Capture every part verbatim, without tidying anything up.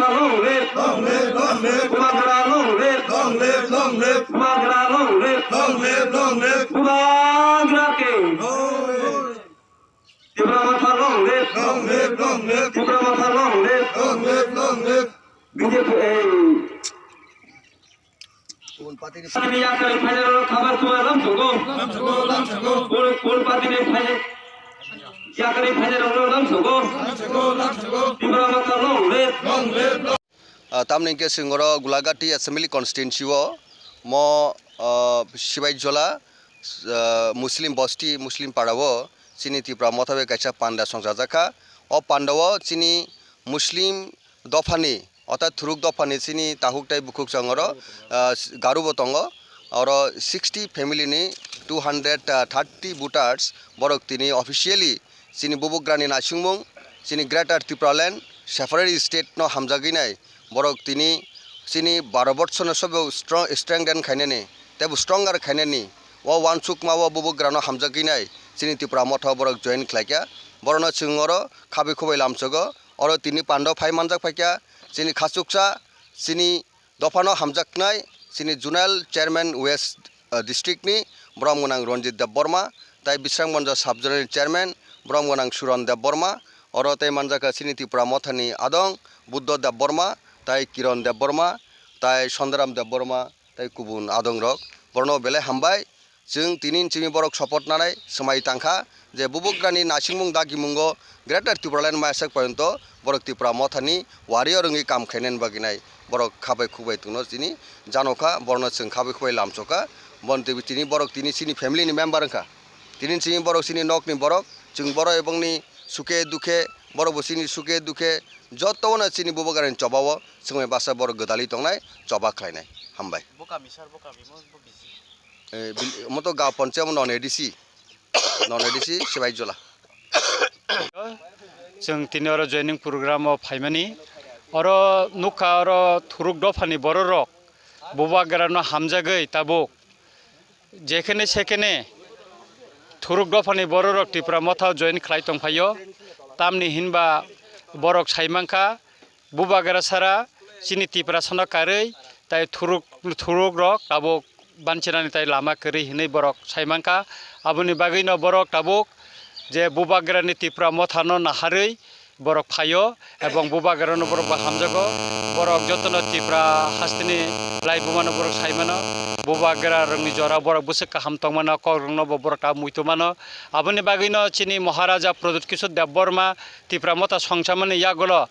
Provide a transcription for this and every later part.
Long live! Long live! Long live! Bubagra long live! Long live! Long live! Bubagra long live! Long live! Long live! Bubagra ke! Long live! Tipra Motha long live! Long live! Long live! Tipra Motha long live! Long live! Long live! B J P, eh, Patini yakari phainairok khabar tuma lamsogo. Lamsogo, lamsogo. Pur, pur patini phai-, yakari phainairok lamsogo. Lamsogo, lamsogo. Tipra Motha long live. Long live, long. Ah, tamni hwnkhe chwng oro Gulagati Assembly Constituency o mo, ah, Sibaijala, ah, Muslim bosti, Muslim para o chini Tipra Motha bai kaisa panda songchajak kha. O panda o chini Muslim dophani, orthat thuruk dophani chini tahuk tei bukhuk chwng oro, ah, garu bo tongo. Oro sixty family ni two hundred thirty voters borok tini officially chini bubagrani naisingmung, chini Greater Tipraland separate state no hamjagwi nai borok tini chini Bharat Borsho no sobo strong, strengthen khainani tei bo stronger khainani o uansukma o bubagrano hamjagwi nai chini Tipra Motha o borok join khlaikha. Borokno chwng oro khabai khubai lamsogo. Oro tini pando phai manjak phaikha chini khachuksa, chini dophano hamjaknai, chini Zonal Chairman West, ah, District ni borom gwnang Ranjit Debbarma, tai Bisramganj Sub Zonal Chairman borom gwnang Suran Debbarma, oro tei manjakha chini Tipra Mothani adong Buddho Debbarma, tai Kiron Debbarma, tai Sondaram Debbarma, tai kubun adongrok. Borokno belai hambai. Chwng tini simi borok support nanai swmai tangkha je bubagrani naisingmung dagimungo Greater Tipraland maisak poyonto borok Tipra Mothani warrior wngwi kam khainani bagwi nai borok khabai khubai tongno tini janokha, borokno chwng khabai khubai lamsokha. Bon twi tini borok tini chini family ni member wngkha, tini chini borok chini nokni borok, chwng borok ebongni suke dukhe, borok bo chini suke dukhe jotono chini bubagrani chobao swmai basa borok gwdalwi tongnai, choba khlainai. Hambai. Bo kami sir, bo kami mo, bo busy. Eh, bil-, omo to gaon ponchayat, omo non A D C, non A D C Sibaijala. Chwng tini oro joining program o phaimani. Oro nukha oro thuruk dophani bororok bubagrano hamjagwi tabuk jekhene sekhene thuruk dophani bororok Tipra Motha o join khlai tongphaio. Tamni hinba borok saimankha, bubagra sara chini Tiprasano karwi, tai thuruk, thuruk rok tabuk banchinani tai lama kwrwi hinwi borok saimankha. Aboni bagwino borok tabuk je bubagrani Tipra Mothano naharwi borok phaio, ebong bubagrano borok bo hamjago. Borok jotono Tipra hasteni laibumano borok saimano, bubagrarokni jora borok bwswk kaham tongmano, kokrokno bo borok tabuk muitu mano. Aboni bagwino chini Maharaja Pradyut Kishore Debbarma Tipra Motha songchamani yagulo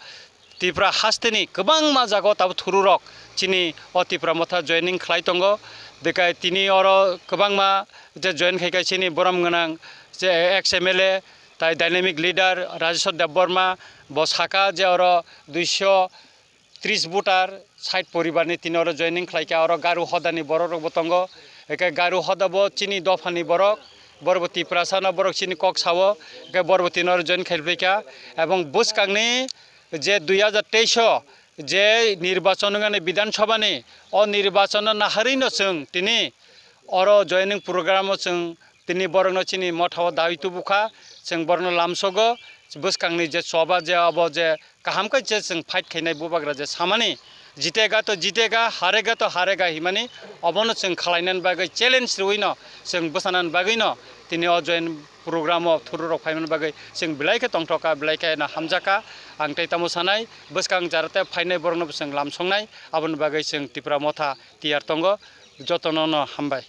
Tipra hasteni kwbangma jagao tabuk thururok chini o Tipra Motha joining khlai tongo. Bekai tini oro kwbangma je join khai khai chini borom gwnang je ex M L A tai dynamic leader Rajeshwar Debbarma bo saka je oro duiso tris voter sait poribarni tini oro joining khlaikha, oro Garu hodani bororokbo tongo. Eke Garu hodabo chini dophani borok, borokbo Tiprasano borok chini kok sao, eke borokbo tini oro join khaiphaikha. Ebong bwskangni je dui hajar teis o je nirbachon wngmani Bidhan Sabhani, o nirbachono naharwino chwng tini oro joining program o chwng tini borokno chini mothao dawi tubukha, chwng borokno lamsogo, bwskangni je choba je abo je kaham khe je chwng fight khainai bubagra je samani, "Jitega to jitega, harega to harega," himani obono chwng khlainani bagwi challenge rwino chwng bwsanani bagwino tini o join program o thururok phaimani bagwi chwng belai khe tongthokha, belai khe no hamjakha. Ang tei tamo sanai, bwskang jarate phainai borokno bo chwng lamsongnai, aboni bagwi chwng Tipra Motha tiyar tongo. Jotono no hambai.